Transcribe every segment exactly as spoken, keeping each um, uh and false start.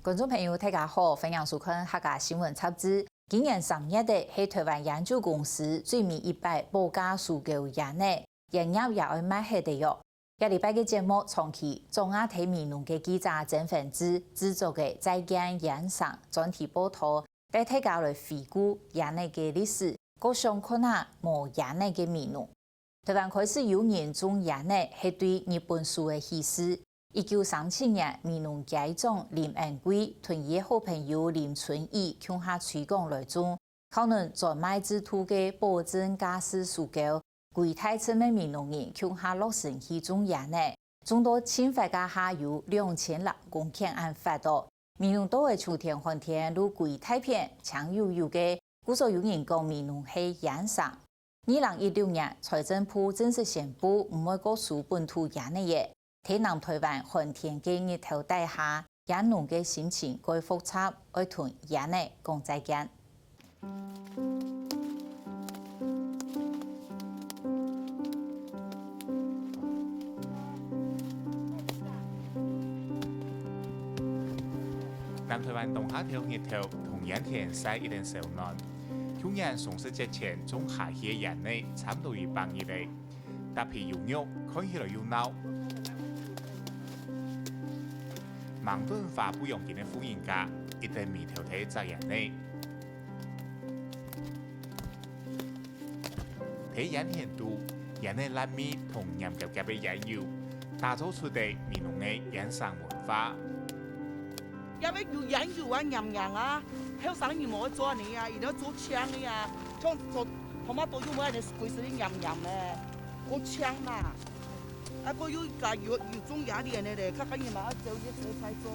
觀眾朋友，大家好，歡迎收看客家新聞雜誌。今年三月底係臺灣菸酒公司最尾一擺保價收購菸仔，菸葉也愛賣忒了喲。這禮拜个節目，長期掌握在美濃个記者曾煥志製作个《再見菸聲》專題報導，帶大家來回顧菸仔个歷史，過想看啊無菸仔个美濃。 臺灣開始有人種菸仔，係對日本時个起始。一九三七年，美濃街長林恩貴同佢个好朋友林春雨共下推廣來種，靠等專賣制度个保證價數收購，歸大陣个美濃人共下落成去種菸仔，種到盡闊，該下有兩千零公頃恁闊哦。美濃島个秋天、寒天，路歸大片青油油个，故所有人講美濃係菸城。 二零一六年，財政部正式宣布毋會過收本土菸仔了。在南臺灣寒天个日頭底下，菸農个心情蓋複雜，愛同菸仔講再見。 南臺灣當下透日頭，同菸田曬一等燒暖。舊年雙十節前種下去个菸仔，差毋多有百日了。搭配有肉，看起來又鬧。吂等花不用緊个婦人家，一等眉頭在摘菸仔。 在菸田肚，菸仔辣味同黏夾夾个菸油，打造出个美濃个菸城文化。這位有菸油啊，黏黏啊，後生人無愛做恁呢啊，一定愛做青个啊，像做tomato又無恁呢，規身黏黏个，好青嘛。啊，過又加有有種野蓮个咧，較加你嘛愛走一些蔬菜做。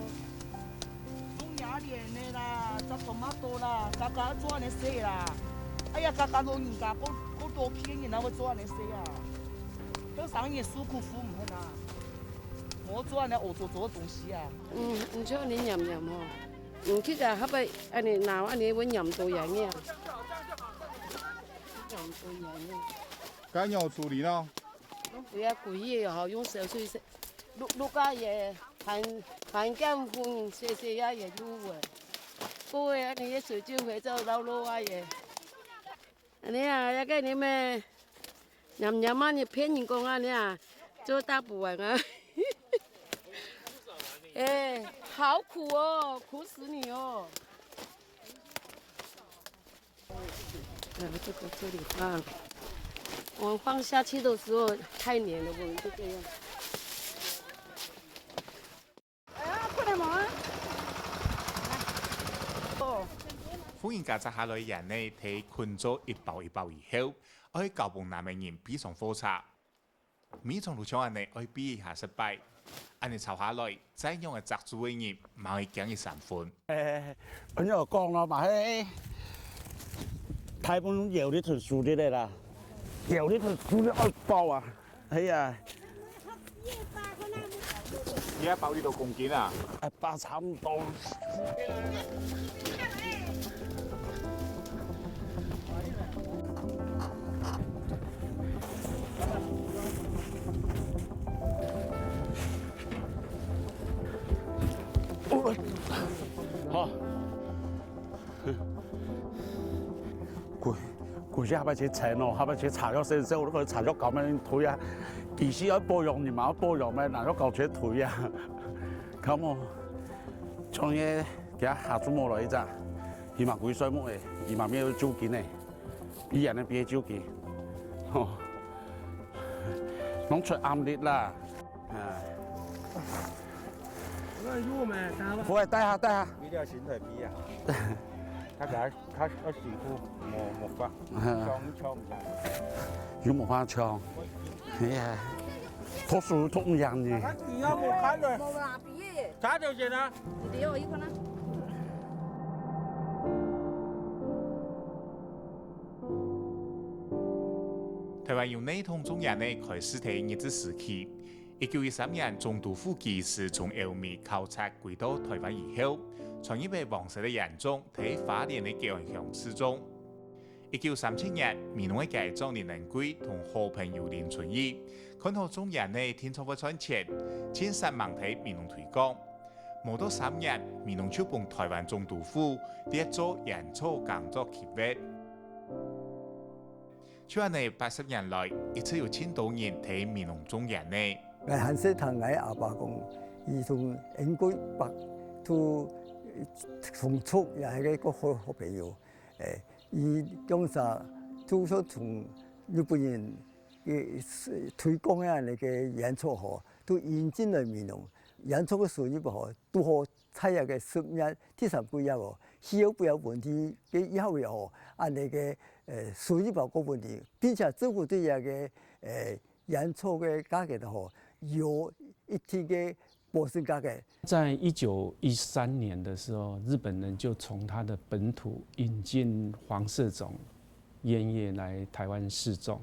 種野蓮个啦，摘tomato啦，家家做恁呢事啦。哎呀，家家老人家，過過多去个人哪會做恁呢事啊？後生人受苦苦毋肯啊，無做恁呢烏糟糟个東西啊。嗯，毋像你黏黏吼，嗯，去个後背恁呢拿恁呢會黏到人个啊，黏到人个。該仰處理呢？攏不要故意个吼，用燒水洗，淥淥啊也，還還減風，洗洗啊也入味。過个恁呢个水就會做老老啊也。恁呢啊，這个你們，黏黏啊，你騙人講恁呢啊，做大補丸啊。哎，好苦哦，苦死你哦。 呃，這個這裡放，我們放下去的時候太黏了，我們就這樣。哎呀，過來嘛。哦。婦人家摘下來菸仔，忒捆做一包一包以後，愛交分男个人背上貨車。 每場都像恁呢愛比一下失敗，恁呢抄下來，再仰个摘珠个人，嘛會驚佢三分。誒，恁樣講咯嘛，嘿，大部分搖力很輸力个啦，搖力很輸力愛包啊，哎呀。你愛包幾多公斤啊？哎，包差不多。 好。過過下擺去尋哦，下擺去查藥先生，我都查藥搞咩推啊？其實愛保養，你嘛愛保養咩？哪有搞全推啊？看哦，從个 佢下注無來一隻，佢嘛歸睡目誒，佢嘛無酒精誒，佢安尼變酒精，吼，攏出暗力啦，哎。那有沒？不會，帶下，帶下。比較新的比啊，他給他，他要辛苦，沒，沒法，嗯。強，強不強。有無法強？哎呀，讀書讀毋贏呢。他你要我看的。 查條線啊！你給我一份啊。台灣由內桶種菸仔開始在日治時期，一九一三年總督府技師從歐美考察歸到台灣以後，傳入个黃色个菸種在花蓮个吉安鄉試種。 一九三七年，美濃个街長林恩貴同好朋友林春義看著種菸仔定著會賺錢，盡煞猛在美濃推廣。無到三年，美濃就分臺灣總督府列做煙草耕作區域。就恁呢，八十年來，一直有盡多人在美濃種菸仔。𠊎還細聽𠊎阿爸講，佢從英國北到從族也係个个好好朋友。誒，佢講啥，就說從日本人个推廣个恁呢个煙草吼，都引進來美濃。煙草个收入吼，拄好在這个十月第三個月哦，氣候不要問題个以後个吼，恁呢个呃收入包个問題，並且政府對這个呃 煙草个價格吼，有一定个保證價格。在一九一三年的时候，日本人就从他的本土引进黄色种烟叶来台湾试种。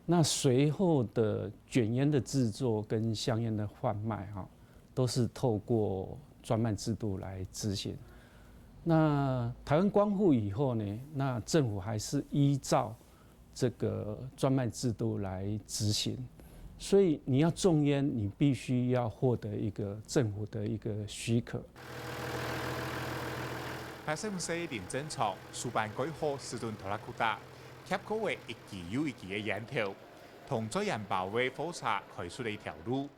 那随后的卷烟的制作跟香烟的贩卖，哈，都是透过专卖制度来执行。那台湾光复以后呢，那政府还是依照 这个专卖制度来执行。所以你要种烟，你必须要获得一个政府的一个许可。八十五歲林正昌，手板蓋好斯顿拖拉庫達，挾過仔一支又一支个煙頭，同載煙包个貨車開出了一條路。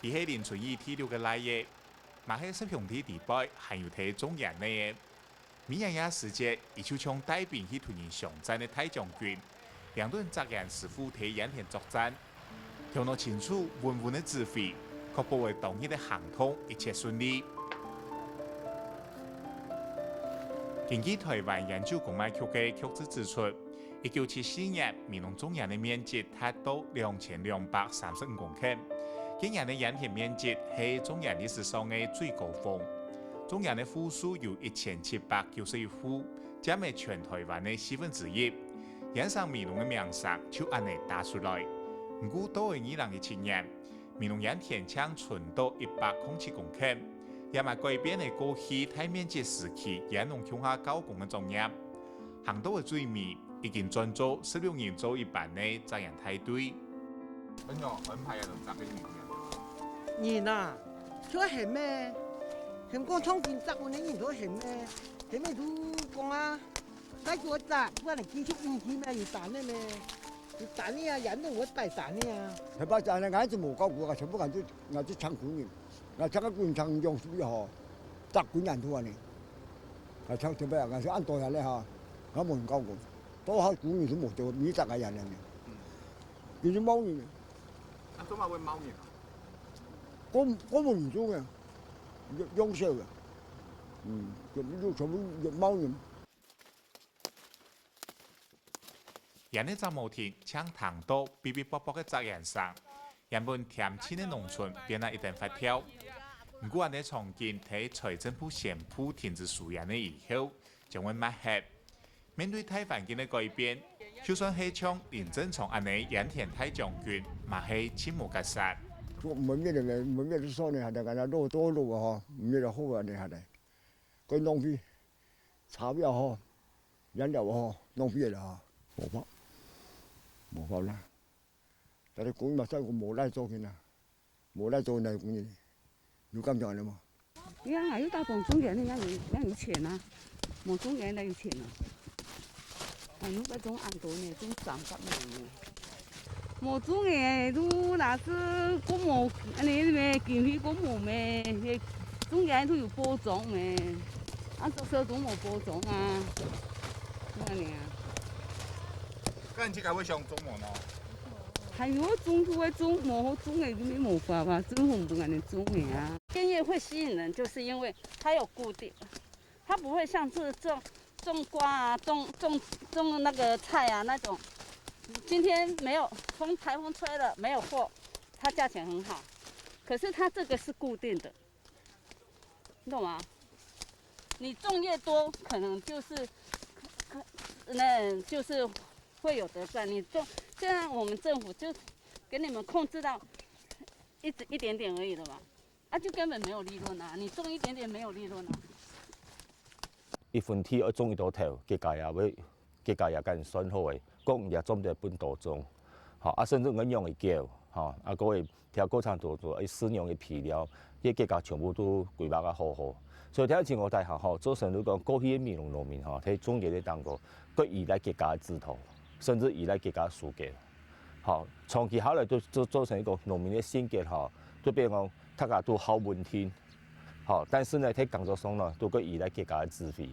佢係林春義第六个倈仔，嘛係十兄弟裡背還有在種菸仔个。 每年這時節，佢就像帶兵去同人相戰个大將軍，領等紮菸師傅在菸田作戰，頭腦清楚、穩穩个指揮，確保仔當日个行動一切順利。根據臺灣菸酒公賣局个局誌指出，一九七四年，美濃種菸个面積達到兩千兩百三十五公頃，該年个菸田面積係種菸歷史上个最高峰。 種菸个戶數有一千七百九十一戶，佔了全臺灣个四分之一。菸生美濃个名聲就恁呢打出來。毋過到了二零一七年，美濃菸田淨伸到一百空七公頃，這嘛改變了過去大面積時期菸農共下交工个作業。 行到个最尾，已經轉做十六人做一班个紮菸大隊。恁樣安排啊，就紮个人啊？人啊，就喊咩？喊講創新紮个人就喊咩？喊咩就講啊，來做紮，不然繼續引起咩？有打你咩？有打你啊，人都會帶打你啊。後擺紮呢，𠊎就無搞過啊，全部𠊎就𠊎就請工人，𠊎請个工人請用水吼，紮幾年度啊呢。 啊，像特別啊，𠊎係恁多人咧哈，𠊎無人教過，到下古人都無做，你大概人呢？佢就貓人，啊，做麼會貓人啊？我我無人做个，用用手个，嗯，就就全部貓人。人个雜毛田，像聽到嗶嗶啵啵个雜人聲。 原本恬靜个農村變啊一等活跳。毋過恁呢場景在財政部宣布停止收菸个以後，將會滅忒。面對大環境个改變，就算係像林正昌恁呢菸田大將軍，嘛係盡無結煞。做毋會滅个，毋會滅个算呢，還得恁呢落多落啊吼，毋滅就好啊，你還得，該浪費，差不多吼，菸料吼，浪費了吼，無法，無法啦。 但係講嘛，真係無來做个啦，無來做哪講呢？有感覺呢無？對啊，有打幫種个，你哪有哪有錢啊？無種个哪有錢啊？哎喲，該種恁多呢，種三十年呢。無種个，都若是講無，恁呢咩，經費講無咩，種个都有保障咩，啊，做事都無保障啊，就恁呢啊。該你自家會想種無呢？ 還有種就會種，無好種个就無法吧，政府毋分恁呢種个啊。菸葉會吸引人，就是因為它有固定，它不會像是種種瓜啊、種种种那個菜啊那種，今天沒有風颱風吹了沒有貨，它價錢很好，可是它這個是固定的。 你懂嗎？你種越多，可能就是，可那就是会有得赚。你种，现在我们政府就给你们控制到一一点点而已了吧？啊，就根本没有利润啊！你种一点点没有利润啊！一分地愛種幾多頭，佢家也會，佢家也敢算好个，講也種得分多種。吼，啊，甚至𠊎養个狗，吼，啊，各位 調過程當中，誒，飼養个肥料，這結構全部都規劃啊好好。所以這情況底下吼，造成就講過去个美濃農民吼，在種田个當中，過依賴自家个指頭，甚至依賴自家个手腳。吼，長期下來就，就造成一個農民个性格吼，就變講大家都好穩定。吼，但是呢，在工作上呢，都過依賴自家个智慧。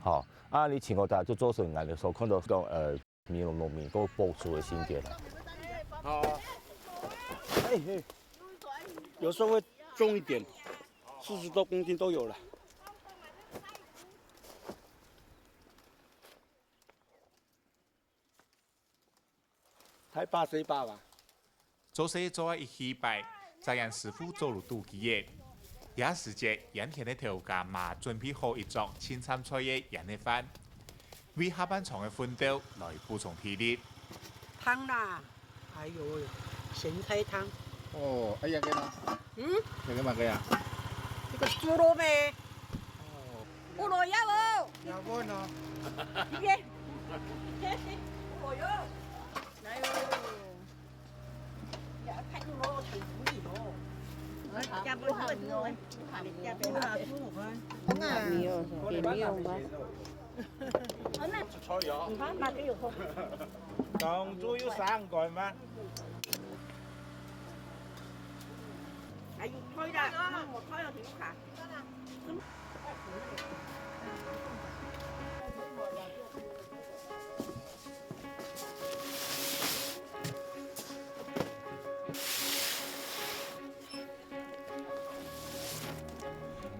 吼，啊，這情況底下就造成𠊎兜所看到講，呃， 美濃農民个保守个性格啦。好，哎，哎，有时候会重一点，四十多公斤都有了。太怕谁怕吧？ 做事做啊一氣擺，隻煙師傅做就肚飢个。這時節，煙田个頭家嘛準備好一桌清淡菜个煙个飯，為下半場个奮鬥來補充體力。湯啦，哎喲，鹹菜湯。哦，哎呀，這个呢？嗯？這个嘛，這个啊？這个豬肉咩？哦。胡蘿蔔哦。要問哦。耶。胡蘿蔔。来哦。 没有，也没有吧。当初有三个吗？哎，可以了，我可以了，停卡。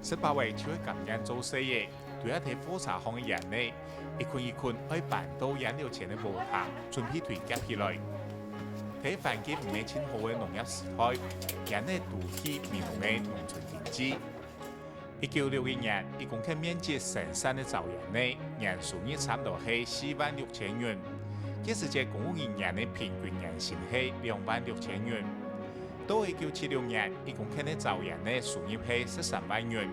食飽个就係甘願做事个，對啊，在火車項个煙仔，一捆一捆愛搬到煙寮前个禾埕，準備對夾起來。在環境毋係盡好个農業時代，煙仔都係美濃个農村經濟。 一九六一年，一公頃面積生產个燥煙仔，年收入差毋多係四萬六千銀。該時節公務人員个平均年薪係兩萬六千銀。到一九七六年，一公頃个燥煙仔收入係十三萬銀，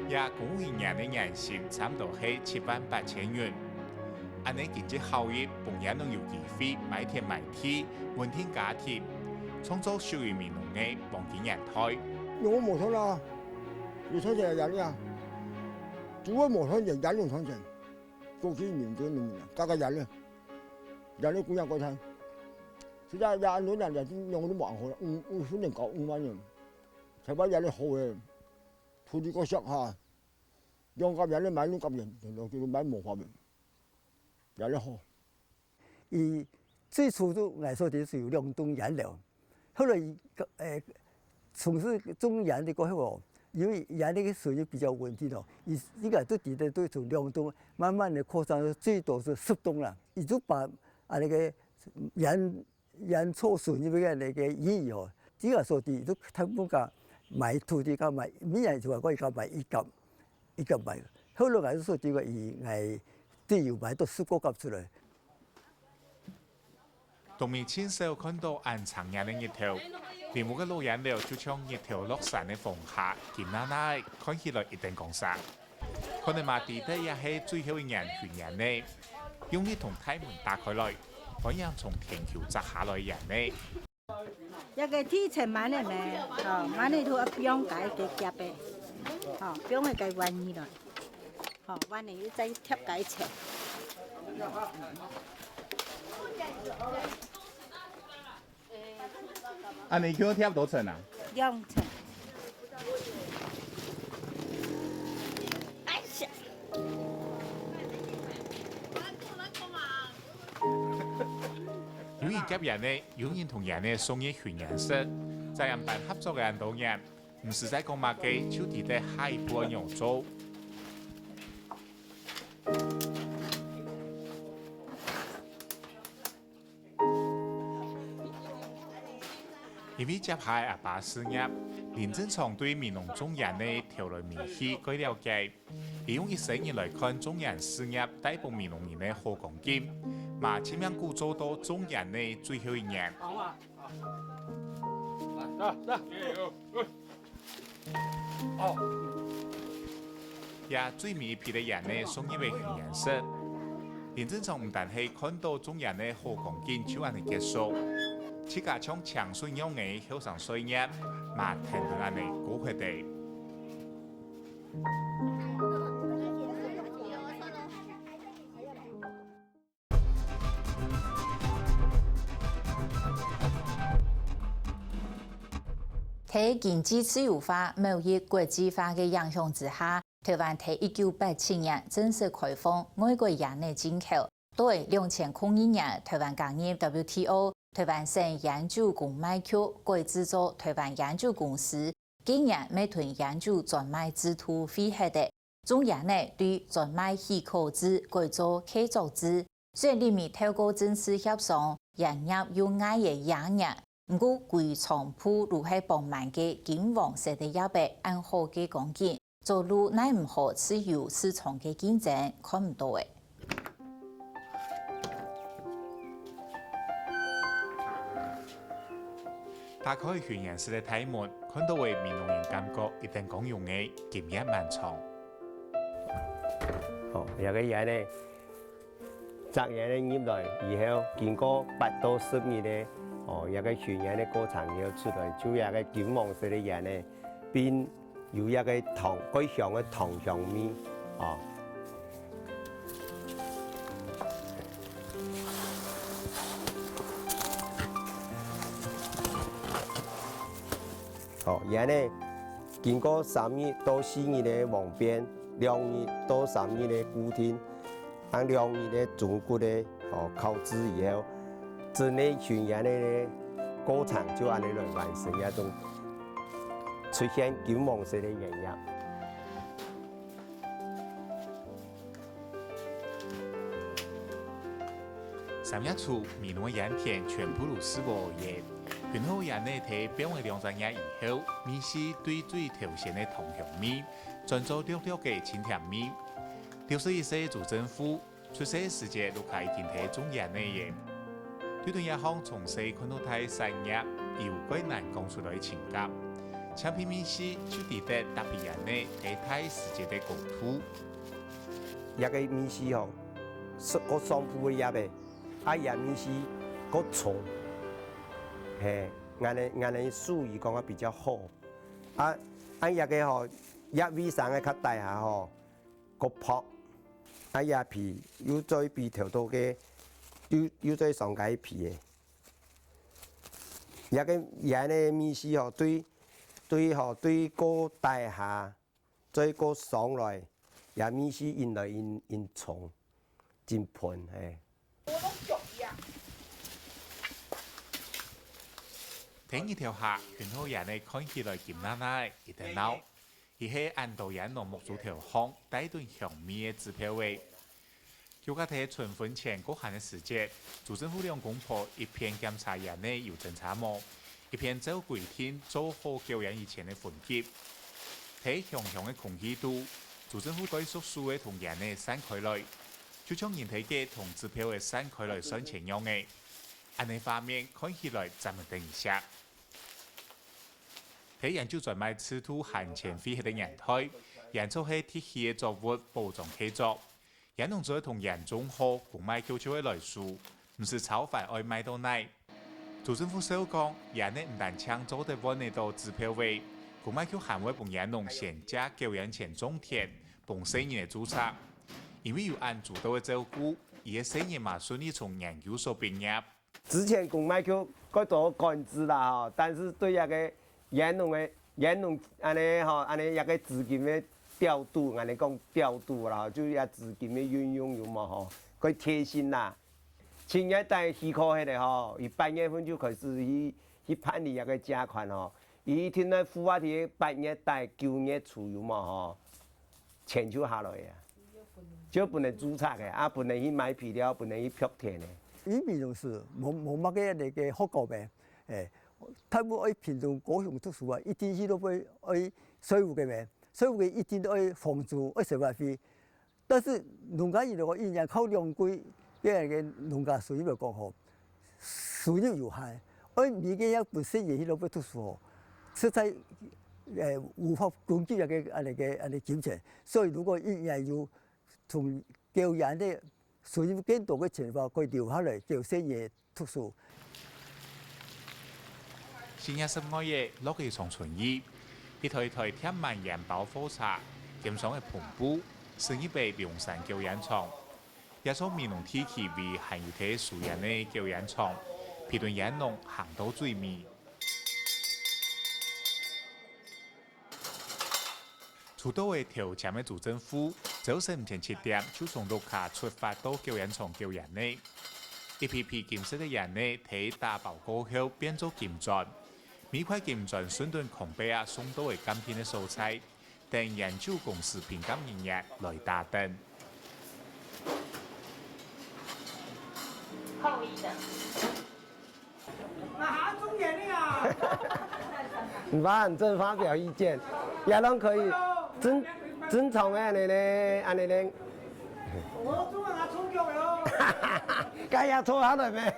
也公務人員个年薪差毋多係七萬八千銀。恁呢經濟效益，分佢等有機會買田買地，穩定家庭，創造屬於美濃个黃金年代。有無錯啦？ 有賺錢个壓力啊，主要無賺錢，也有賺錢。過去民間人民啊，家家壓力，壓力供養過餐。現在也安到人家，兩個都無好了，五，五十年搞五萬人，才把壓力好个，土地過小哈，用个壓力買弄甲人，就買無法个，壓力好。 佢最初就𠊎所知係有兩棟菸樓，後來佢，誒，從事種菸个過後哦，因為菸个收入比較穩定哦，佢應該就知得對從兩棟慢慢个擴張到最多係十棟啦。佢就把啊那個菸，菸草收入个那個盈餘哦，這個所知就大部分个買土地，佮買，每年就講佢講買一甲。 一甲買，後來𠊎就說這個以𠊎都有買到十過甲出來。當面盡少看到恁長年个日頭，林屋个老菸樓就像日頭落山个風下，金娜娜仔，看起來一等光閃。看得嘛知得這係最後一年巡菸仔，用力同大門打開來，歡迎從天橋摘下來个菸仔。 這個地層慢个咩？哦，慢个就愛放該個夾个，哦，放个該碗裡來，哦，碗裡又再貼該層。恁呢就要貼多層啊？兩層。哎呀！ 有人夾菸仔，有人同菸仔送入巡菸室，在恁般合作个恁多年，毋使再講麼个，就知得下一步愛仰做。 因為接下阿爸事業，林振昌對美濃種菸仔頭來尾去蓋了解。佢用一生人來看種菸事業帶分美濃人个好光景，嘛盡命鼓做到種菸仔最後一年。 這最尾一批个菸仔送入个巡菸室。林振昌毋單係看到種菸仔好光景就恁呢結束，自家像青春樣个後生歲月，嘛跈等恁呢過忒咧。 在經濟自由化、貿易國際化个影響之下，臺灣在一九八七年正式開放外國菸仔進口。到兩千空二年，臺灣加入W T O，臺灣省菸酒公賣局改制做臺灣菸酒公司，該年乜同菸酒專賣制度廢忒咧。 種菸仔對專賣許可制改做契作制，雖然這味透過正式協商，菸葉又𠊎个爺爺，毋過歸倉庫都係幫忙个金黃色个葉仔恁好个光景，早路奈毋何自由市場个競爭看毋到咧。 打開薰菸室个大門，看到个美濃人感覺一等光榮个金葉滿倉。哦，這個菸仔，摘菸仔入來以後，經過八到十日个，哦，這個薰菸个過程以後出來，就這個金黃色个菸仔，並 有一個糖，蓋香个糖香味，哦。哦，然後呢，經過三日到四日个黃變，兩日到三日个固定， 恁兩日个中國个，哦，烤製以後，真个薰菸个過程就恁呢來完成，這種出現金黃色个菸葉。三月初，美濃个菸田全部都係禾仔，薰好菸仔在放了兩隻月以後，味緒對最頭先个糖香味，轉做略略个清甜味。六十一歲个朱振富 出世个時節，屋下已經在種菸仔咧。對這項從細看到大个產業，有蓋難講出來个情感。青皮味緒就在這搭配菸仔在大時節个高度。這個味緒吼，係較上鋪个葉仔，啊，這味緒較重，嘿，恁呢恁呢屬於講啊比較好。啊，啊，這個吼，葉尾生个較底下吼， 較薄，啊，這皮又再比頭到个，又又再上加一皮个。這個菸个味緒吼，對對吼，對過底下，再過上來，這味緒引來引引重，真噴嘿。天日頭下，薰好菸仔看起來金娜娜个，一等鬧。 佢係恁多菸農目珠頭項帶等香味个支票仔。舊家在春分前過閒个時節，朱振富兩公婆一片檢查菸仔有偵查無，一片照規定做好繳菸以前个分級。在香香个空氣肚，朱振富蓋熟手个同菸仔散開來，就像人在該同支票仔散開來算錢樣仔。恁呢畫面看起來真毋得人惜。 在菸酒專賣制度還吂廢忒个年代，菸草係直系个作物保障契作。菸農只愛同菸種好，公賣局就會來收，毋使操煩愛賣到哪。朱振富笑講，菸仔毋單淨做得換得到支票仔，公賣局還會分菸農先借繳菸錢種田，幫細人仔註冊。因為有恁周到个照顧，佢个細人嘛順利從研究所畢業。 之前公賣局蓋多管制啦吼，但是對這個菸農个菸農恁呢吼，恁呢這個資金个調度，恁呢講調度啦吼，就這資金个運用有無吼，蓋貼心啦。七月底許可忒个吼，佢八月份就開始去去辦理這個借款吼，佢一定愛付啊，在八月底九月初有無吼？ 錢就下來啊，就分人註冊个，啊，分人去買肥料，分人去pluck田个。因為就是無無麼个那個學校咩，誒，他們愛屏東高雄讀書啊，一定去都會愛稅務个咩，稅務个一定都愛房租，愛生活費。但是農家人如果一年靠兩季，這個農家收入來講吼， 收入有限，而每個月本身也去那邊讀書哦，實在，呃，無法供給那個，啊，那個，啊，那金錢。所以如果一年有從繳菸个收入更多个錢的話，可以留下來給生意讀書。正月十五夜，落去上春雨，一台台貼滿煙包貨車，兼上个篷布，駛入去龍山狗煙廠。這座美濃地區唯一還有在收煙个狗煙廠，陪等煙農行到最尾。 出道个頭尖个朱振富，朝晨毋前七點就從屋下出發到狗煙廠狗煙仔。一批批金色个煙仔，在打包過後變做金磚。每塊金磚順等扛背仔送到个鑑定个所在，等菸酒公司品鑑人員來打等。後一等。 啊，中獎了啊！你把很正發表意见，也都可以。正正常个安尼呢，安尼呢。我中了啊，中獎了哦！该也抽下来咩？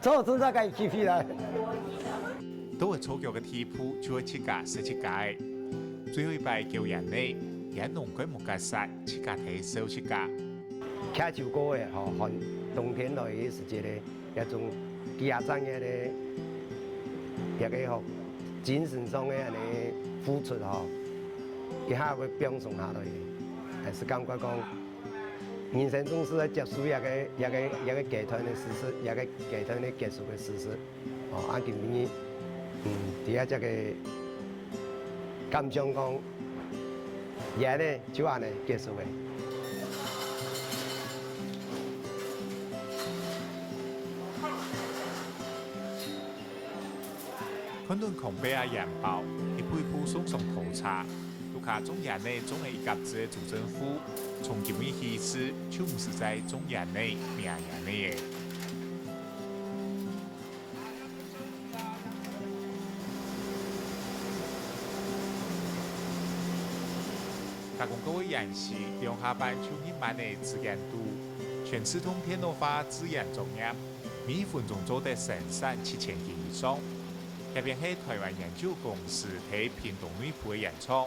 抽中才可以起起来。到个抽獎个地步，就愛自家食自家个。最後一擺狗煙仔，煙農該目結煞，自家提燒自家。徛秋高个吼，寒冬天來个時節咧。 這種挑戰个咧，這个吼，精神上个安尼付出吼，一下會放鬆下來，還是感覺講，人生總是愛接受這个、這个、這个階段个事實，這个階段个結束个事實。哦，啊，今晡日，嗯，佇遐這个感想講， 也呢，就安尼結束了。看等空白个煙包，一步一步送上拖車，屋下種菸仔種了一甲子个朱振富，從今日起始，就毋使再種菸仔、搣菸仔了。 加工過个菸絲，兩下半就入滿了紙硯肚，全自動電腦化製菸作業，每一分鐘做得生產七千斤以上。這片係台灣菸酒公司在屏東內埔个菸廠，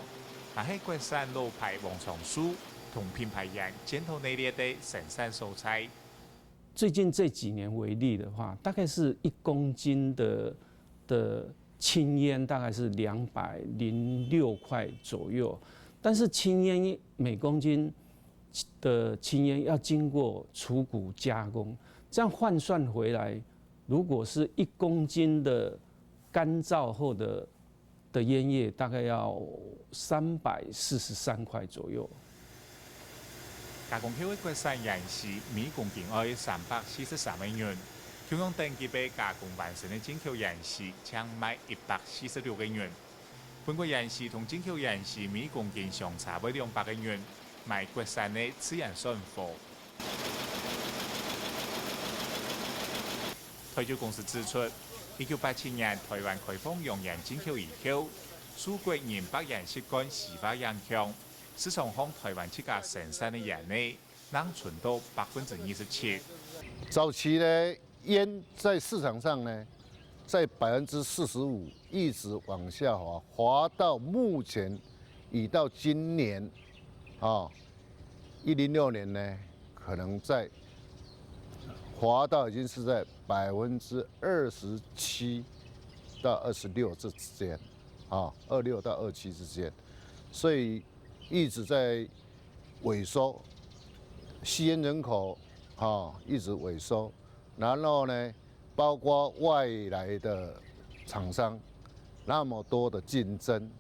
也係國產老牌王長壽同品牌菸尖頭系列个生產所在。 最近這幾年為例的話，大概是一公斤的的青菸大概是兩百零六塊左右，但是青菸每公斤的青菸要經過除穀加工，這樣換算回來，如果是一公斤的乾燥後的 的菸葉大概要三百四十三塊左右。加工後个國產菸絲每公斤愛三百四十三个銀，共樣等級个加工完成个進口菸絲，淨賣一百四十六个銀。本國菸絲同進口菸絲每公斤相差會兩百个銀，賣國產个自然散貨。 台酒公司指出，一九八七年台灣開放洋菸進口以後，受國人白菸習慣西化影響，市場上台灣自家生產个菸仔，正伸到百分之二十七。早期呢，菸在市場上呢，在百分之四十五一直往下滑，滑到目前已到今年，啊，一零六年呢，可能在滑到已经是在百分之二十七到二十六这之间，啊，二六到二七之间，所以一直在萎缩，吸烟人口啊一直萎缩，然后呢，包括外来的厂商那么多的竞争，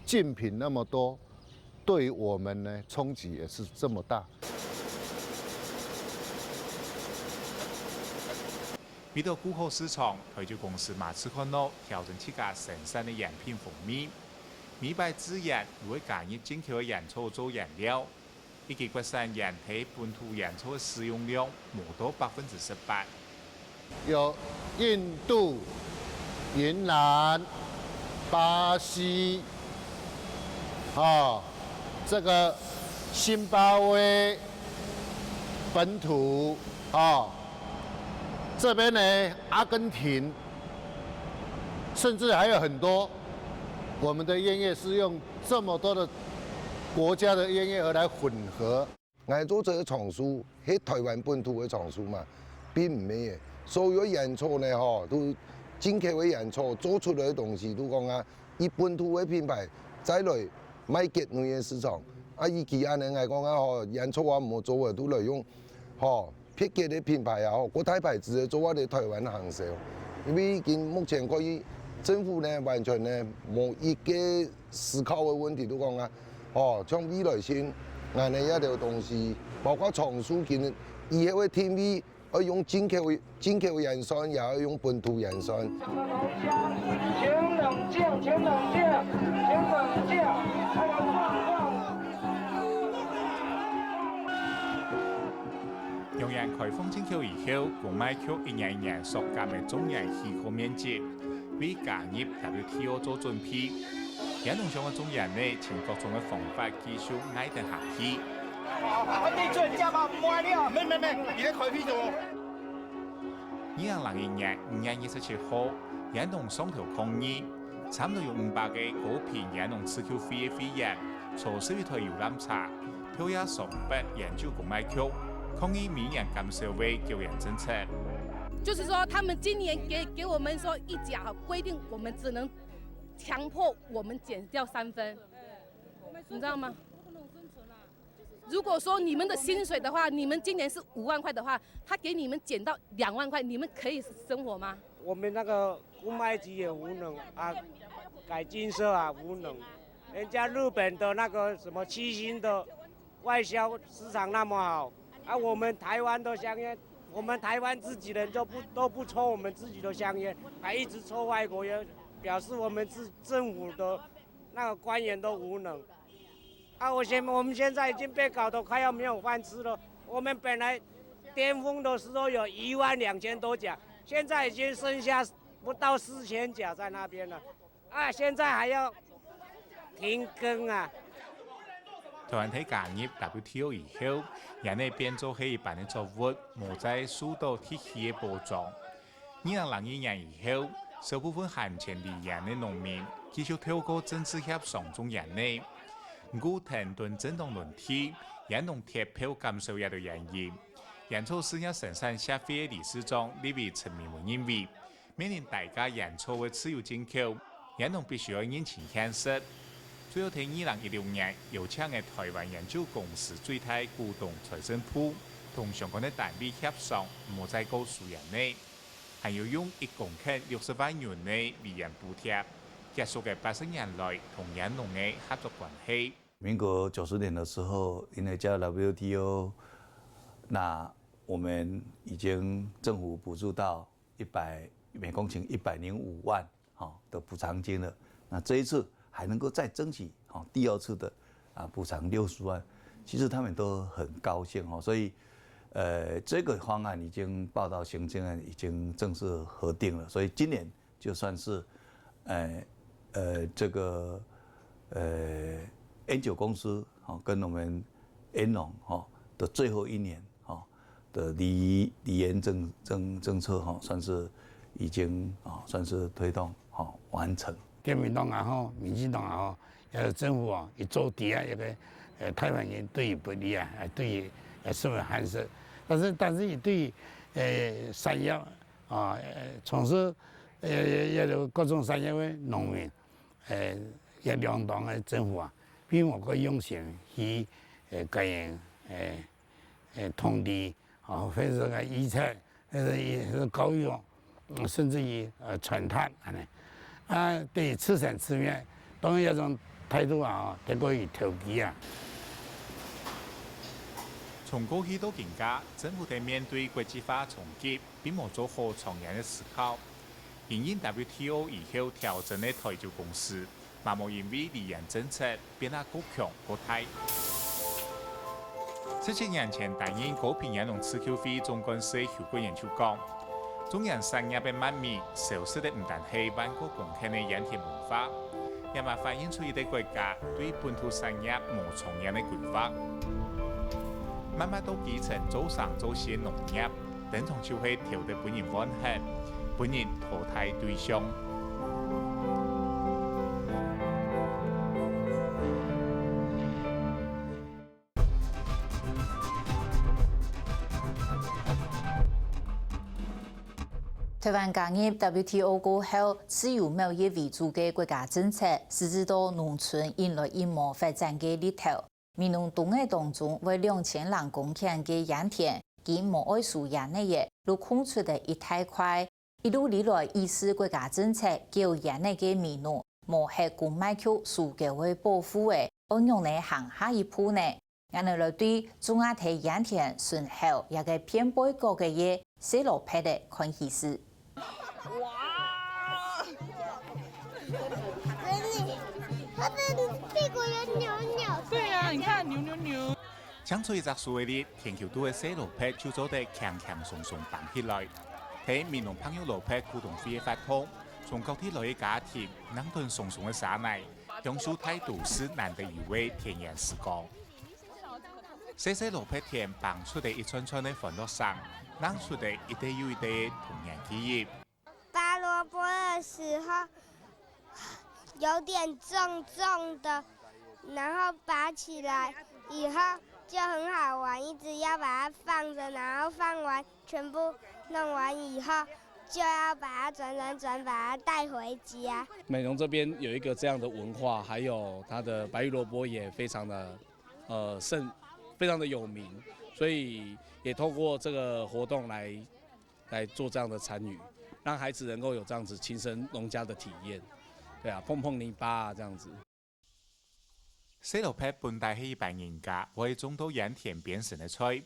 竞品那么多，对于我们呢冲击也是这么大。为到顾好市场，台酒公司嘛自看到调整自家生产个菸品风味。每摆制菸又会加入进口个烟草做原料，以及国产菸在本土烟草个使用量无到百分之十八。 有印度、云南、巴西，啊，这个津巴威本土啊，这边呢，阿根廷，甚至还有很多我们的菸叶是用这么多的国家的菸叶而来混合。 𠊎做這个樟樹，係台灣本土个樟樹嘛，並毋係个。所有个煙草呢，吼，都進口个煙草做出來个東西，就講啊，以本土个品牌再來賣國內个市場。啊，與其恁樣來講啊，吼，煙草啊，毋好做个，就來用，吼，別國个品牌啊，吼，國泰牌子个做法在台灣行銷。因為已經目前看，政府呢，完全呢，無一個思考个問題，就講啊，吼，像未來性，𠊎呢，這兜東西，包括長壽今以後个定位， 愛用進口，進口煙酸，也愛用本土煙酸。請冷靜，請冷靜，請冷靜，還有放放。揚言開放進口以後，公賣局一年一年縮減个中煙許可面積，為加入W T O做準備。 煙農想愛種煙呢，尋各種个方法繼續挨等下去。啊，你做人家嘛，毋愛了。沒沒沒，你在開屁什麼？二零零一年五月二十七號，煙農上頭抗議，差毋多有五百個高屏煙農自救會个會員，坐十一台遊覽車，跳夜雙北菸酒公賣局，抗議明年減少个九菸政策。就是說，他們今年給，給我們說一甲哈，規定我們只能強迫我們減掉三分，你知道嗎？如果說你們的薪水的話，你們今年是五萬塊的話，他給你們減到兩萬塊，你們可以生活嗎？我們那個公賣局也無能啊，改進社啊無能，人家日本的那個什麼七星的外銷市場那麼好，啊，我們台灣的香菸，我們台灣自己人都不，都不抽我們自己的香菸，還一直抽外國菸，表示我們自，政府的那個官員都無能。啊，我現，我們現在已經被搞得快要沒有飯吃了。我們本來巔峰的時候有一萬兩千多甲，現在已經剩下不到四千甲在那邊了。啊，現在還要停更啊！台灣在加入W T O以後，菸仔變做係一般个作物，無再受到特許个保障。二零零二年以後，少部分還前離菸个農民繼續透過政治協商種菸仔。毋過，跈等政黨輪替，菸農跌票減少這兜原因，菸草事業生產協會个理事長李維陳明文認為， 面臨大家菸草个自由進口，菸農必須愛認清現實。最後在二零一六年，邀請个台灣菸酒公司最大股東財政部同相關个單位協商，毋好再過收菸仔，還有用一公頃六十萬銀个維菸補貼，結束个八十年來同菸農个合作關係。民國九十年的時候，因為加入W T O，那我們已經政府補助到一百，每公頃一百零五萬，哈，的補償金了。那這一次還能夠再爭取，哈，第二次的，啊，補償六十萬，其實他們都很高興，哈。所以，呃，這個方案已經報到行政院，已經正式核定了。所以今年就算是，呃，呃，這個，呃，菸酒公司，哈，跟我們菸農，哈，的最後一年，哈， 的離，離菸政，政，政策吼，算是已經，哦，算是推動，吼，完成。國民黨也好，民進黨也好，也是政府哦，佢做底下一個，呃，台灣人對佢不利啊，呃，對佢，呃，十分寒酸。但是，但是佢對，呃，產業啊，呃，從事，呃，也有各種產業个農民，呃，也兩黨个政府啊，並無个用心去，呃，改善，呃， 呃，土地，啊，或者个醫材，或者是教育，嗯，甚至於，呃，傳達恁呢。啊，對自生自滅，當然這種態度啊，得過於投機啊。從過去到今下，政府在面對國際化衝擊，並無做好長遠个思考。因應W T O以後調整个台酒公司， 嘛無因為離菸政策變啊過強過大。十七年前擔任高屏菸農自救會總幹事邱國元就講，種菸產業个慢尾消失个毋單係萬國公頃个菸田文化，也嘛反映出一個國家對本土產業無長遠个規劃。慢慢到基層做生做死个農業， 登場就係頭得分人怨恨、分人淘汰對象。台灣加入W T O過後，自由貿易為主个國家政策，實質到農村引來一毛發展个力頭。美濃東仔當中，會兩千零公頃个菸田，經無愛收菸仔个，就空出个一大塊。一路以來，意思國家政策，救菸仔个美濃，無核公賣局收購个保護个，愛仰仔行下一步呢？ 𠊎等來對種啊忒菸田脣口這个片背角个細蘿蔔仔看起勢。哇！它的屁股有扭扭。對啊，你看扭扭扭。像吹隻手个力，田坵肚个細蘿蔔就做得輕輕鬆鬆挷起來。係美濃白玉蘿蔔股東會个活動，從各地來个家庭，挷斷鬆鬆个沙泥，享受大都市難得有个田園時光。 細細蘿蔔田挷出个一串串个歡樂聲，挷出个一垤又一垤个童年記憶。拔蘿蔔的時候有點重重的，然後拔起來以後就很好玩，一直要把它放著，然後放完全部弄完以後，就要把它轉轉轉，把它帶回家。美濃這邊有一個這樣的文化，還有它的白玉蘿蔔也非常的 呃，盛，非常的有名，所以也透過這個活動來，來做這樣的參與，讓孩子能夠有這樣子親身農家的體驗。對啊，碰碰泥巴啊，這樣子。細蘿蔔本來係一般人家會種到菸田邊脣个菜。二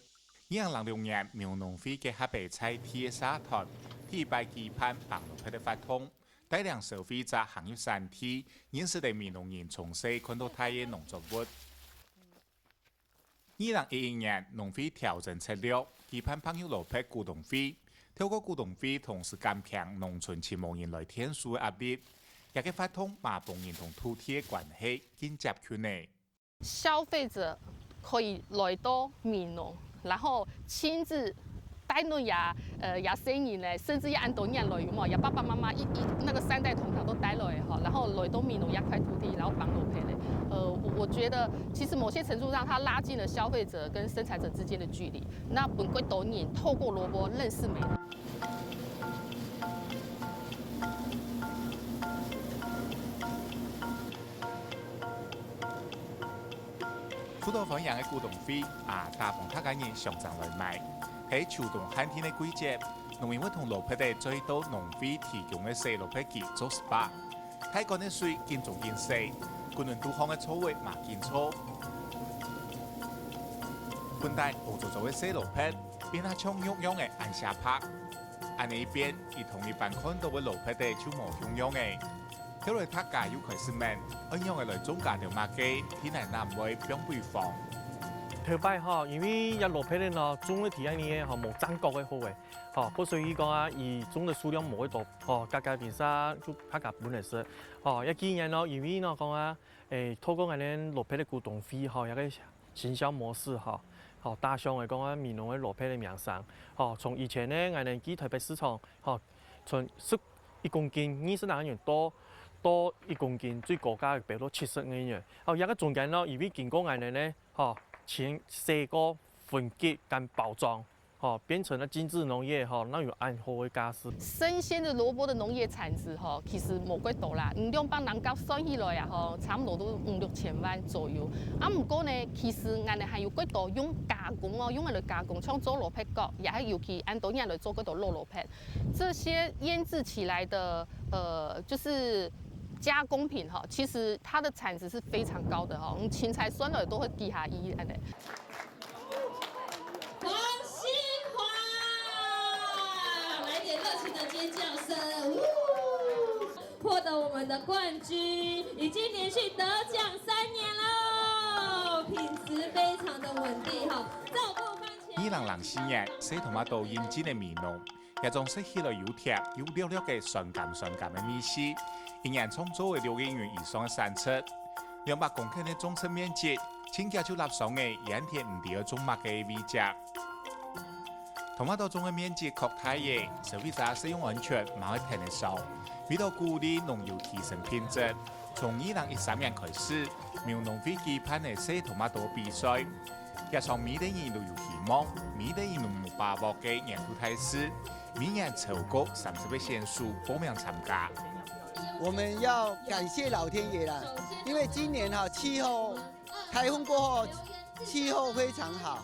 零零六年，美濃農會結合个在地个社團，第一擺舉辦挷蘿蔔个活動，帶領消費者行入產地，認識了美濃人從細看到大个農作物。 二零一一年，農會調整策略，舉辦白玉蘿蔔股東會，透過股東會同時減輕農村親無人來田收个壓力，這個活動嘛幫人同土地个關係更接近呢。消費者可以來到美濃，然後親自帶等這，呃，這細人呢，甚至這恁多人來，有無？這爸爸媽媽一，一，那個三代同堂都帶來吼，然後來到美濃這塊土地，然後挷蘿蔔咧。呃，我，我覺得其實某些程度上，它拉近了消費者跟生產者之間的距離，那分更多人透過蘿蔔認識美濃。 不到歡迎个股東會，啊，大部分大家人上場來買。係秋冬限定个季節，農民會同蘿蔔仔做到農會提供个細蘿蔔機做S P A。大罐个水緊沖緊洗，滾輪肚項个座位嘛緊坐。本來烏糟糟个細蘿蔔，變啊像肉樣个恁寫白。恁呢一變，佢同一般看到个蘿蔔仔就無共樣个。 後來大家又開始問，仰般个來種加兜麼个，天然南位放北方。頭擺吼，因為這蘿蔔仔呢，種个地方呢，吼，無正確个好个，吼，不所以講啊，佢種个數量無會多，吼，價格平常就大家分來食，吼，這幾年呢，因為呢講啊，誒，透過𠊎等蘿蔔个股東會，吼，這個行銷模式，吼，吼，打響个講啊，美濃个蘿蔔个名聲，吼，從以前呢，𠊎等去台北市場，吼， 從十一公斤二十零個銀到，到一公斤最高價賣到七十個銀。哦，這個中間呢，因為經過𠊎等呢，吼，清洗過、分級跟包裝，吼，變成了精緻農業，吼，哪有恁好个價數。生鮮的蘿蔔的農業產值，吼，其實無幾多啦，你兩百零角算起來啊，吼，差不多都五六千萬左右。啊，毋過呢，其實𠊎等還有幾多用加工哦，用來加工，像做蘿蔔糕，也係尤其恁多人來做幾多滷蘿蔔。 這些醃製起來的，呃，就是加工品哈，其實它的產值是非常高的哈，我們芹菜酸了都會低下一按呢。黃新華，來點熱情的尖叫聲，嗚！獲得我們的冠軍，已經連續得獎三年嘍，品質非常的穩定哈，照顧番茄。二零零四年，細tomato引進个美濃， 這種食起來有甜又略略个酸甘酸甘个味緒，一年創造了六億元以上个產值。兩百公頃个種植面積，親家就立上了莧田毋知愛種麼个个位置。Tomato種个面積擴大了，消費者食用安全嘛會跈得上。為了鼓勵農友提升品質，從二零一三年開始，美濃農會舉辦了細tomato比賽。這場每個人都有希望，每個人都無把握个年度大事，每年超過三十个選手報名參加。我們要感謝老天爺啦，因為今年哈氣候颱風過後，氣候非常好，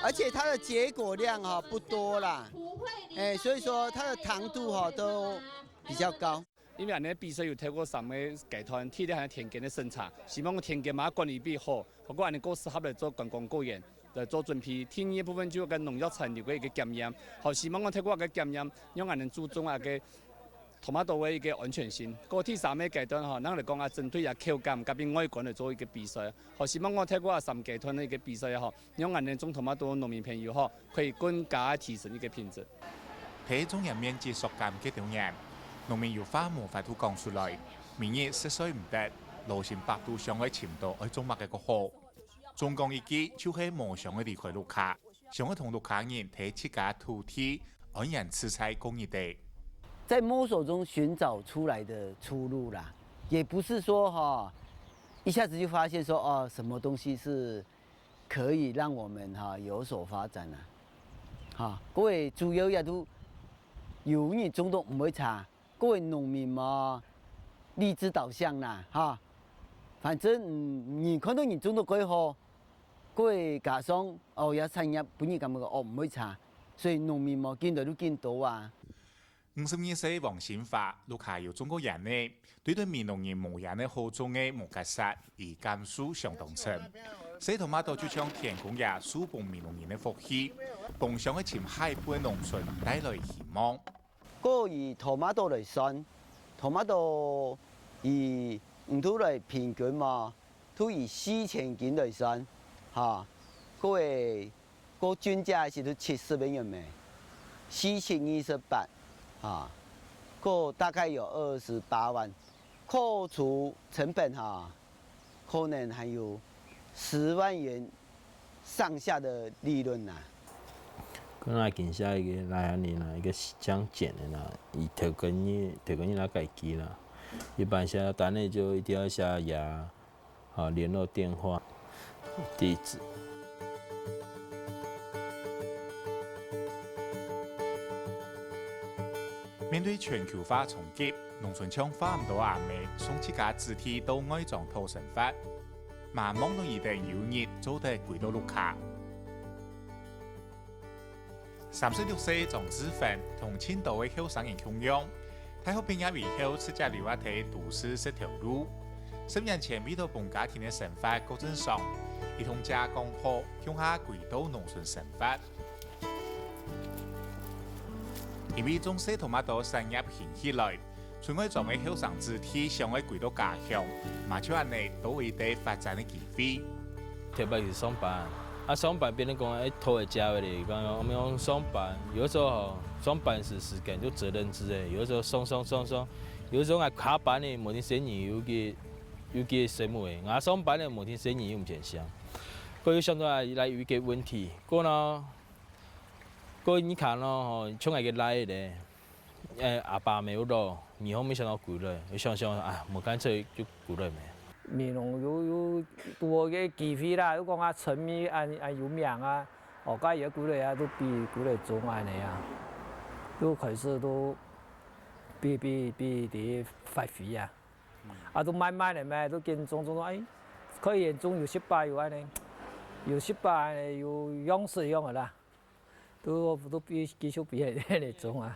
而且它的結果量哈不多啦，哎，所以說它的糖度哈都比較高。因為恁呢比賽有透過三个階段，體力還有田間个審查，希望講田間嘛管理比好，包括恁呢夠適合來做觀光果園來做準備。第二个部分就係農藥殘留个一個檢驗，好，希望講透過个檢驗，讓恁呢注重啊个 tomato个一個安全性。過第三个階段吼，咱來講啊，針對啊口感甲外觀來做一個比賽，好，希望講透過啊三階段个一個比賽吼，讓恁呢種tomato農民朋友吼，可以更加提升一個品質。在種園面積縮減个當年，農民有話無法度講出來，每日食水毋得，老心百度想愛尋到愛種麼个个好。 總講一句，就係無想愛離開屋下，想愛同屋下人在自家土地安然自在過日仔。在摸索中尋找出來的出路啦，也不是說哈，一下子就發現說哦，什麼東西是可以讓我們哈有所發展啊。哈，各位主要也都有你種都毋會差，各位農民嘛，勵志導向啦，哈。反正嗯，你看到你種到幾好， 各位加上哦，這產業分人感覺哦毋會差，所以農民無見到就見到啊。五十二歲黃新發，屋下有種過菸仔，對對美濃人無菸仔好種个無結煞，佢感受相當深。細tomato就像天公爺賜分美濃人个福氣，幫鄉个深海背農村帶來希望。 過以tomato來算，tomato以毋都來平均嘛，都以四千斤來算，哈，各位，過均價係都七十个銀咩，四七二十八，哈，過大概有二十八萬，扣除成本哈， 可能還有十萬元上下的利潤啊。佢那今下一個來安尼啦，一個講簡單啦，以頭跟日頭跟日那改機啦，一般寫單呢就一定要寫呀，啊聯絡電話、地址。 面對全球化衝擊，農村像花毋多阿姆送自家子弟到外庄討生活，嘛望到佢等有日做得歸到屋下。三十六歲張志芬同盡多个後生人共樣，大學畢業以後直接留下在都市食頭路。十年前為到幫家庭个生活過正常，佢同姐講好共下歸到農村生活。 因為種細tomato產業興起來，村外庄个後生子弟想愛歸到家鄉，嘛就恁呢多一個發展个機會。頭擺係上班，啊上班變成講愛討个食个咧，講講講上班，有个時候吼，上班時時間就責任制个，有个時候上上上上，有个時候𠊎下班咧，無定細人有个有个生活个，𠊎上班咧，無定細人有毋全想，佢又想到來有一個問題，過呢。 過日下咯吼，像𠊎个倈仔咧，誒阿爸阿姆有老，以後無想到歸來，想想啊，無乾脆就歸來咩。美濃有有拄好个機會啦，又講啊村民恁恁有名啊，哦，該也歸來啊，都比歸來種恁呢啊，又開始都比比比佇發揮啊，啊都慢慢个咩，都緊種種種，哎，可以種有十把有恁呢，有十把恁呢，有樣式樣个啦。 都都比繼續比迄个種啊。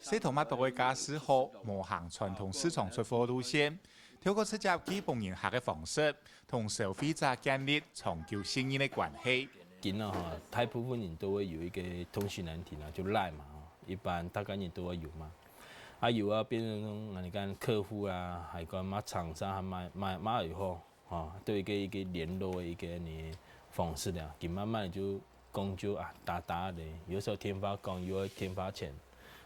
細tomato个價數好，無行傳統市場出貨路線，透過直接寄分人客个方式，同消費者建立長久信任个關係。今啊吼，大部分人都會有一個通訊軟體啊，就Line嘛吼，一般大概人都會有嘛。啊有啊，變成講，你看客戶啊，還有講買廠商，還買買買以後， 吼，都有一個一個聯絡个一個呢方式了。佢慢慢就講就啊打打咧，有時候電話講，有个電話錢，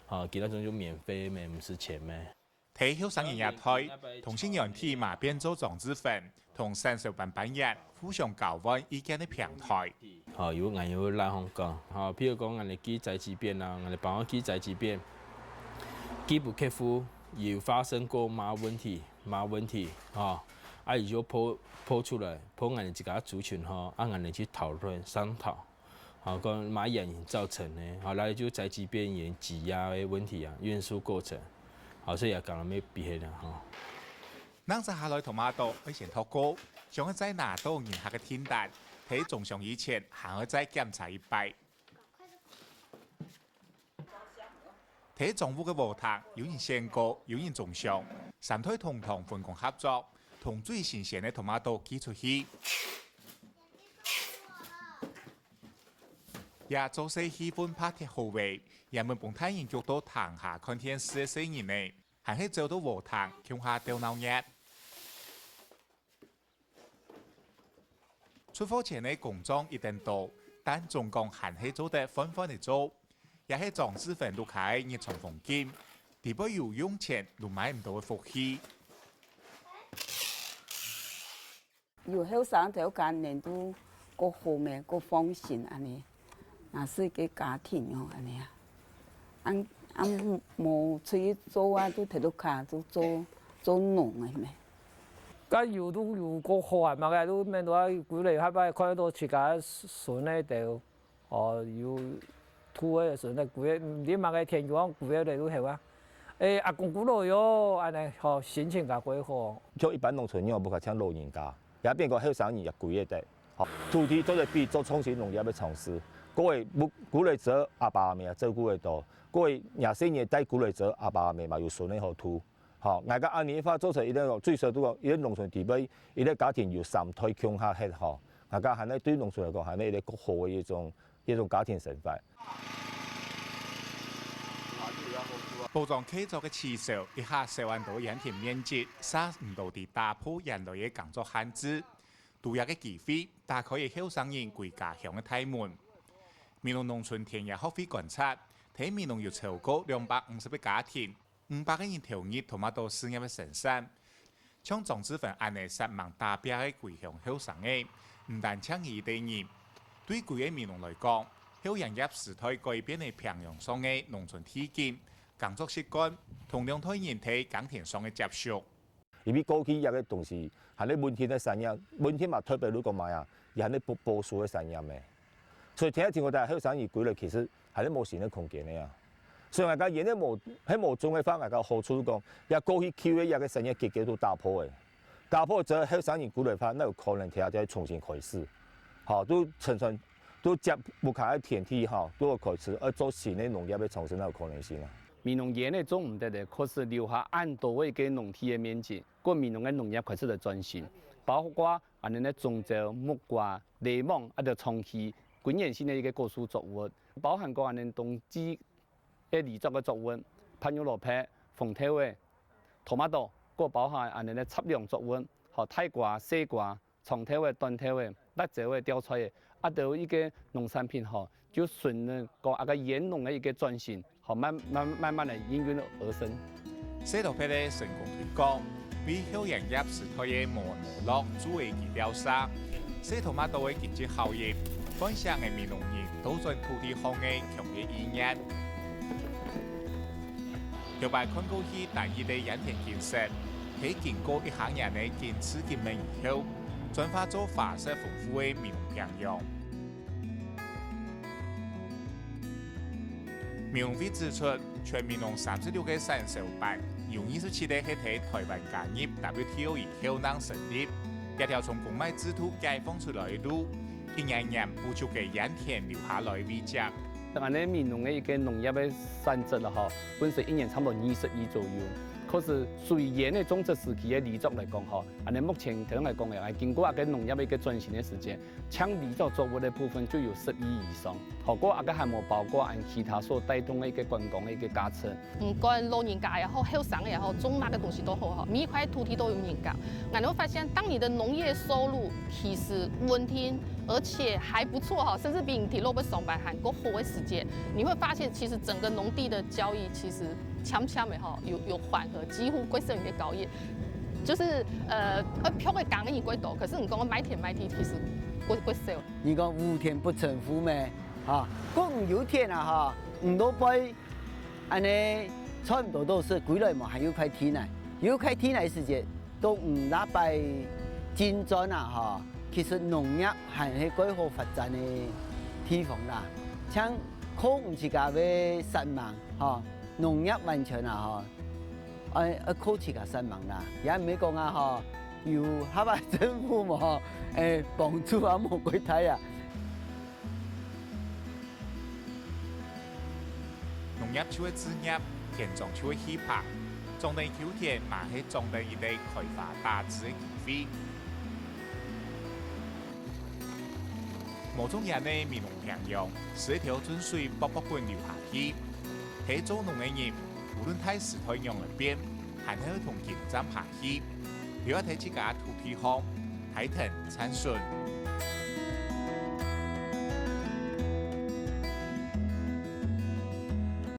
吼，佢那種就免費咩，毋使錢咩。在後生人這代，通訊軟體嘛變做張志芬同產銷班班員互相交換意見个平台。 吼，有𠊎有Line項講，吼，譬如講𠊎等寄宅急便啊，𠊎等幫佢寄宅急便，寄分客戶有發生過麼問題，麼問題，吼，啊，佢就拋，拋出來，拋𠊎等自家族群吼，啊，𠊎等去討論、商討，吼，講麼个原因造成个，吼，來就宅基邊緣擠壓个問題啊，運輸過程，吼，所以也講到要比迄个吼。 能摘下來tomato愛先擇好，想愛再拿到人客个訂單，在種上以前還愛再檢查一擺。在莊屋个禾埕，有人選過，有人種上，三代同堂分工合作，同最新鮮个tomato寄出去。這做事氣氛拍忒好个，原本分大人逐到廳下看電視个細人仔， 還係走到禾埕共下鬥鬧熱。出貨前个工作一等多，但總講還係做得換換仔做，也係莊智芬屋下个日常風景，裡背有用錢都買毋到个福氣。有後生條件，人都過好咩，過放心恁呢，若係个家庭哦，恁呢啊。 恁，恁無出去做啊，就在屋下就做，做農个咩。該有都有過好啊，嘛个都免得啊，歸來下擺看到自家孫仔都，哦，有兔仔孫仔，歸个，毋知麼个天光歸个來都好啊。誒，阿公歸來喲，恁呢，吼，心情較過好。像一般農村人，毋好講像老人家，也變講後生人也歸个得。 吼，土地做得比做創新農業个長勢，過會，毋，歸來做阿爸阿姆也照顧得到，過會若細人帶歸來做阿爸阿姆嘛有孫仔好渡。吼，𠊎个恁呢个話做出一個最少都講，一個農村裡背，一個家庭有三代共下歇吼，𠊎个還係對農村來講，還係一個較好个一種，一種家庭生活。保障契作个起手，一下少恁多莧田面積，煞毋到在打破原來个耕作限制。 都這個機會，打開了後生人歸家鄉个大門。美濃農村田野學會觀察，在美濃有超過兩百五十個家庭，五百個人投入tomato事業个生產。像莊智芬恁呢煞猛打拚个歸鄉後生仔，毋單淨佢一個人，對歸個美濃來講，後營業時代改變了平陽上个農村地景、耕作習慣，同兩代人在耕田上个接觸。 因為過去這個東西還係文獻个產業，文獻嘛特別如果麼个啊，也還係保，保守个產業咩。所以聽下聽講，大家後生人歸來其實還係無新个空間个啊。所以𠊎講，原來無，係無種个話，𠊎講好處講，這過去舊个這個產業結構都打破个，打破之後後生人歸來話，那有可能聽下就要重新開始，好，都傳傳，都接屋下个田地哈，都有開始，愛做新个農業个產生，那有可能性啊。 美濃菸仔種毋得咧，確實留下恁多个農地个面積，故美濃个農業開始來轉型，包括恁呢个種蕉、木瓜、檸檬，啊，就長期均園性个一個果樹作物，包含過恁呢冬季个離作个作物，白玉蘿蔔、紅豆仔、tomato，過包含恁呢个雜糧作物，吼，大瓜、細瓜、 長豆仔、短豆仔、辣椒仔、吊菜仔，啊，都有一個農產品吼，就順著講啊个菸農个一個轉型，吼，慢慢慢慢个應運而生。細蘿蔔个成功推廣，為後營業時代个無農落做个基調下，細tomato个經濟效益，喚醒个美濃人倒轉土地項个強烈意念。頭擺看過去單一个菸田景色，係經過一下年个堅持經營以後， 轉化做花色豐富个美濃平洋。美濃會指出，全美濃三十六個產銷班，有二十七個係在臺灣加入W T O以後正成立。這條從公賣制度解放出來个路，一年年補足个菸田留下來遺跡。 恁呢美濃个一個農業个產值了吼，本身一年差不多二十億左右。可是屬於菸个種植時期个離作來講吼，恁呢目前頭先來講个，經過啊个農業个一個轉型个時間，淨離作作物个部分就有十億以上。好，過啊个還無包括恁其他所帶動个一個觀光个一個價值。 毋管老人家也好，後生个也好，種麼个東西都好吼，每一塊土地都有人家。𠊎兜發現，當你的農業收入其實穩定，而且還不錯吼，甚至比你在路邊上班還過好个時節，你會發現，其實整個農地的交易其實漸漸的吼，有，有緩和，幾乎過剩的交易，就是，呃，呃，便宜个工人過多，可是你講賣田賣地，其實過，過少。你講無田不成屋咩？哈，講有田啊哈，毋多背 恁呢差毋多都係歸來無還有塊地泥，有塊地泥時節，到五六擺進轉啊吼，其實農業還係蓋好發展个地方啦。像靠毋自家个煞猛吼，農業完全啊吼，愛愛靠自家煞猛啦。也毋係講啊吼，有客家政府無吼，誒幫助啊無幾大啊。 農業就係志業，田莊就係氣魄，種等一坵田嘛係種等一垤開花打籽个機會。無種菸仔美濃平洋，係一條圳水噗噗滾流下去，係做農个人，無論大時代仰般變，還係愛同緊站下去，留下在自家土地項，大騰燦順。